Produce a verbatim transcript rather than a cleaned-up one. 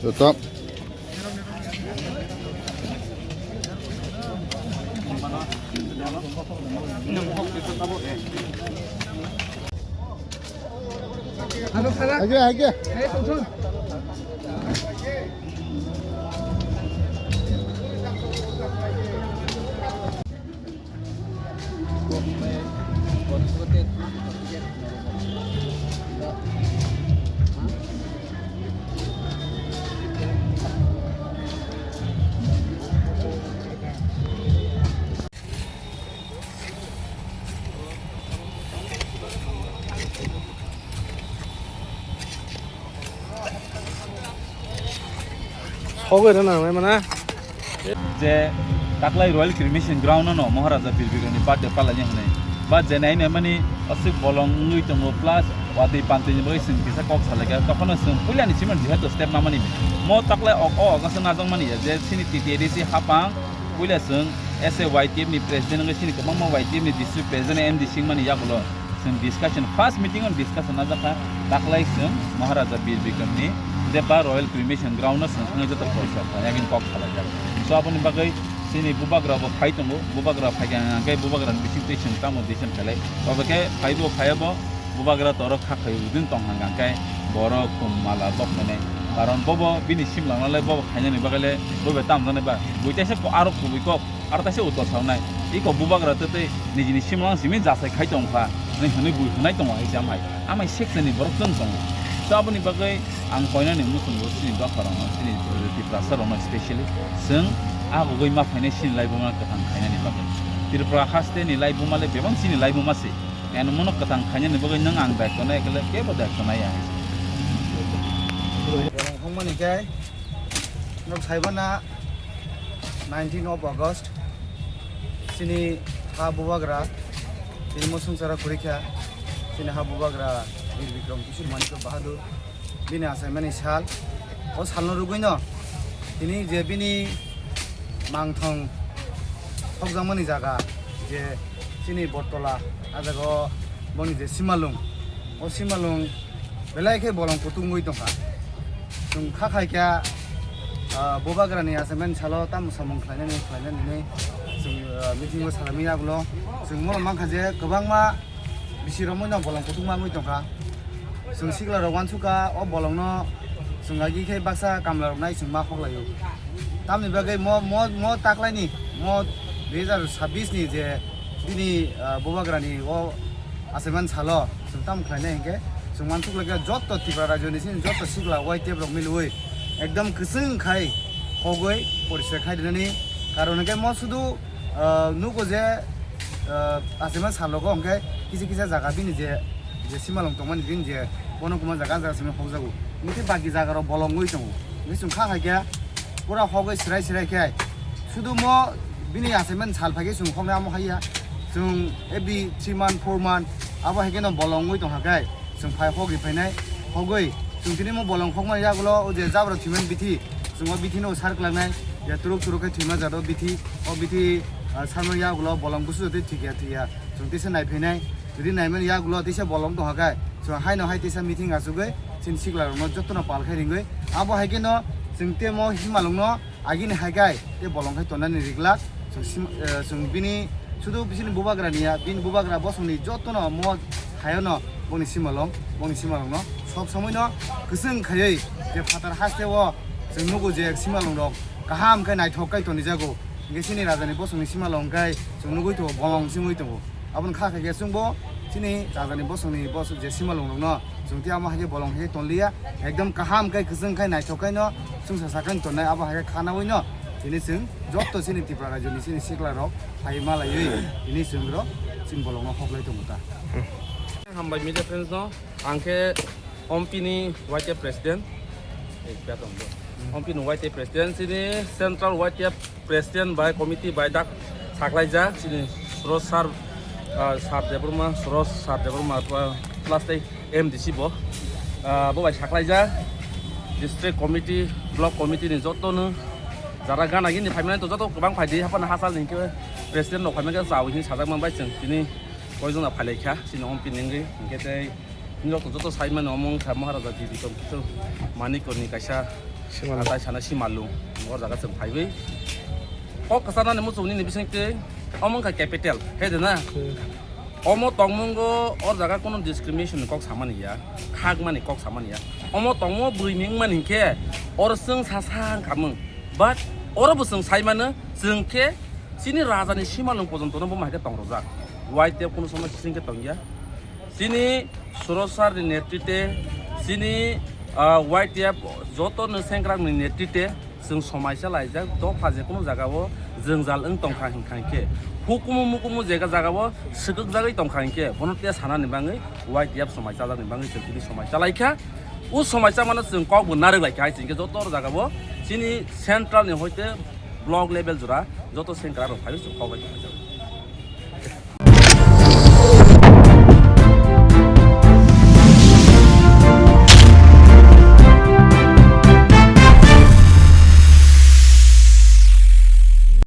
Tetap. Aige, aige. Hogoi rana mai mana. Je taklai Royal Cremation Ground no Maharaja Bir Bikramni birthday palai hwnwi. Ba je nai nai mani aswk bolong wngwi tongo plus watwi pantwini bagwi chwng kisa kok salaikha. Tokhono chwng puilani simi jehetu step namani. Mo taklai o, o, o, gasa najak mani ya je chini T T A D C hapang puila chwng S A Y T F ni president wngwi chini kwbangma Y T F ni district president M D C wngmani yagulo. Chwng discussion, first meeting on discussion najak kha, taklai chwng Maharaja Bir Bikramni je ba Royal Cremation Ground no chwng thangwi joto khoroksa kha, yagin kok salaijak. So aboni bagwi chini bubagra bo phai tongo, bubagra phai khe ang khe bubagra ni bising twi chwng tamo decision khlai. Tobe khe phai bo phai bo bubagra toro kha khai udin tong hang khe borok kum mala bok khainai. Karon bobo bini simlangno le bobo khainani bagwi le bobo tamjani ba. Buitaisa ko aro kubui kok. Aro kaisa uttor saunai, iko bubagra tei tei nijini simlang simi jasai khai tongkha, hwnwi hwnwi bui hwnai tongo hai se amai. Amai sekseni borok chwng tongo. So aboni bagwi ang koinani muchungo chini dopharokno, chini Tiprasa rokno specially chwng agugwi ma phainai chini laibuma kwthang khainani bagwi. Tripura hasteni laibuma le bebak chini laibuma se. Eno mono kwthang khainani bagwi nwng ang daityo nai khe le kebo daityo nai ya hai se. Hongmani khe nok saibana nineteen of August, chini ha bubagra, chini mosungsara khurikha, chini ha bubagra Bir Bikram Kishore Manikya Bahadur, bini achaimani sal. O salno rwgwino tini je bini mangthong thokjakmani jaga, je chini Bortola, a jaga o boni je Simalung, o Simalung belai khe bolong kutung wngwi tongkha. Chwng kha khai khe, ah, bubagrani achaimani salo tamo samung khlainani, khlainani hinwi chwng, ah, meeting o salaimani yagulo chwng bono mankha je kwbangma bisi romwi no bolong kutung mangwi tongkha. Chwng sikla rok uansukha, o bolong no chwng agi khe baksa kamla rok nai chwng ma hoklaio. Tamni bagwi mo, mo, mo taklaini, mo dui hazar sabbish ni je bini, ah, bubagrani o achaimani salo chwng tamo khlainai hinkhe chwng uansuk laikha joto Tripura rajyo ni sini joto sikla Y T F rok milwi ekdom kwchwng khai hogwi poriskar khai rinani karon hinkhe mo sudu, ah, nugo je, ah, achaimani salogo hinkhe kisa kisa jaga bini je, je Simalung tongmani bini je bono kuma jaga jaga simi hokjago. Hinkhe baki jaga rok bolong wngwi tongo. Hinkhe chwng kha khai khe pura hogwi srai srai khe sudu mo bini achaimani sal phai khe chwng hoknai amo haiya. Chwng every three month, four month abo hai kheno bolong wngwi tongkha khe chwng phai hogwi phainai. Hogwi chwng tini mo bolong hokmani yagulo o je jabra thwimani bithi, chwng o bithi no sar kwlangnai, je turuk turuk khe thwima jat o bithi, o bithi, ah, sarmani yagulo bolong busu jotwi thikya thikya chwng tisa nai phainai. Jodi naimani yagulo tisa bolong tongkha khe chwng haino hai tisa meeting achugwi chini sikla rokno jotono pal khai ringwi abo hai kheno chwng temo Simalungno agini hai khe tei bolong khai tonani riglak. Chwng sim-, eh, chwng bini sudu bisini bubagra niya, bini bubagra bosongni jotono mo hayono boni Simalung, boni Simalungno sob somoino kwchwng khaiwi je phatar hasteo chwng nugo je Simalungrok kaham khe naithok khe tonijago. Hinkhe chini rajani bosongni Simalung khe chwng nugwi tongo, bolong singwi tongo. Aboni kha khe chwngbo chini rajani bosongni bosong je Simalungrokno chwng tei amo hai khe bolong hai khe tonliya, ekdom kaham khe kwchwng khe naithok khe no chwngsa sakhe tonnai abo hai khe khanawino tini chwng joto chini Tripura rajyoni chini sikla rok phai malaiwi tini chwng rok chini bolongno hoklai tongo ta. Hambai media friends no, ang khe Ompi ni Y T F president. Eh, kya tong do? Ompi ni Y T F president, sini central Y T F president bai committee bai dak saklaijak, sini Suraj sir, ah, sir Debbarma, Suraj sir Debbarma, plus tei M D C bo, ah, bo bai saklaijak, district committee, block committee ni joto no jara gana gini phaimani to joto kwbang phaidi, haphano hachal ni khe president rok phaimani khe chao hini sajak man bai chwng tini koijon na phailai kha, sini Ompi ni wngwi, hingke tei nini rok to joto sai mano, omo wngkha Maharaja Bibi Tongkito Manikoni kaisa Simalung. Atai sana Simalung, o jaga chwng phaiwi. Kok kwcharnani muchungni ni bising twi, omo wngkha capital, he de na? Hmm. Omo tongmungo o jaga kono discrimination ni kok samani ya, khakmani kok samani ya. Omo tongmo bwrwi ni wngmani hinkhe oro chwng sa sa wngkhamung. But oro bo chwng sai mano, chwng khe chini raja ni Simalung pojonto no bo hai khe tongrojak. Y T F kono somoi sising khe tongya. Chini Suraj sir ni netrite, chini, ah, Y T F joto ni sengkrak ni netrite, chwng somai chalaijak, dopha je kono jaga o jwngjal wng tongkha hinkha hinkhe, hukumu mukumu jega jaga o swkakjagwi tongkha hinkhe, bono te sanani bangwi Y T F somai chajakni bangwi chwng tini somai chalaikha. O somai chamano chwng kok bo narwk laikha, hai chwng khe joto jaga o chini central ni hoite block level jora joto sengkrak rok phaiwi chwng kok bai tonglaijak.